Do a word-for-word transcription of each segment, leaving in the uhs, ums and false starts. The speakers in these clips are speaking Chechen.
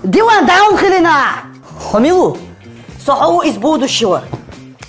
Диван даун хилина! Хьо мила ву? Со хьо ву из будущего.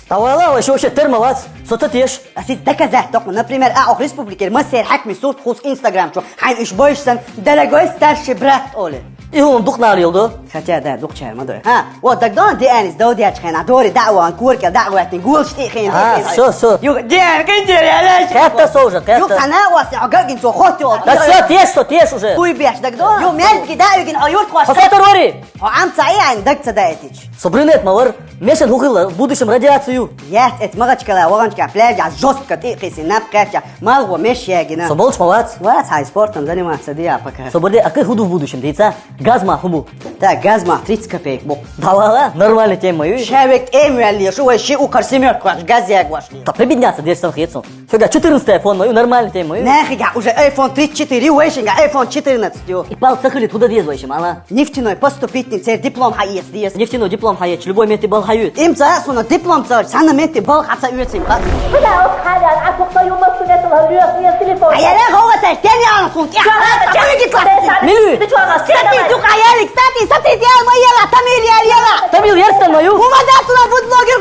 ДӀавала, вай шо вообще тера ма вац, со ца теша. Ас из доказать доккху. Например, а, оху республикера массеран хьаькамийн сурт хӀуса Instagram чу, хьайна уьш бовзаш санна, дорогой старший брат олий. И хӀума дукха нахала йолу ду? Хотя, да, дукхачара ма дой. ХӀа, вот дагадогӀу, Дианис дов дечу хенахь, дори дӀа а вахана, кора кӀел дӀа а гӀоьттина, голаш тӀе а хиъна. А, всё, всё. Юха, Диана, кхин дера, яла аьлла. Кхетта со уже, кхетта. Юха, цхьа накъостий, хьо гагина цо хоттайолу. Да всё, теша со, теша уже. Хуй беш, дагадогӀу? Юха, мелдиге дӀа а вигина, хьо юрт хьош. Хьо со тара вари? Хьо Ӏам ца Ӏи, хьайна даг ца даийтича. Со брюнет ма вара. Мешан хӀун хилла, в будущем радиация ю? Яц, эцу Махачкала ваханчохь пляжехь жёстко тӀе а кхиссина, наб кхаьчча, малхо меш ягийна. Со болчу ма вац? Вац, хьайн спортом заниматься де а пока. Со бара де, а кхин хӀун ду в будущем, дийца? Газмах хӀун бу? Так, газмах тридцать копеек бу. ДӀавала, нормальная тема ю. Ша век тӀема ваьлла шу, вай ши ухар семёрка кхоьхьуш, газ ягош. Та прибедняться деш сан хета со. Хьоьгахь четырнадцатый iPhone ма ю, нормальный тема ма ю. Нахигахь уже iPhone тридцать четыре ю, вайшингахь iPhone четырнадцать ю. И балха ца хилийта хӀун дан деза вайшимма, ала? Нефтяной поступить дин, церан диплом хьаэца деза. Нефтяной диплом хьаэцча, любой метте балха хьаюьйцу. Им ца а, суна диплом ца а, цхьана метте балха хьа ца оьцу им, хац? Куда вот халян, а тут твою маму метал, лёс, нет, телефон. А я не хова ца, тен я на сум, я. Чё, чё, чё, чё, чё, Милуй! Ты чё, она Кстати, села? Дука, я, кстати, смотри, я, моя, Тамил, я, я. Тамил, я, стан мою. Ума да, туда вот блогер,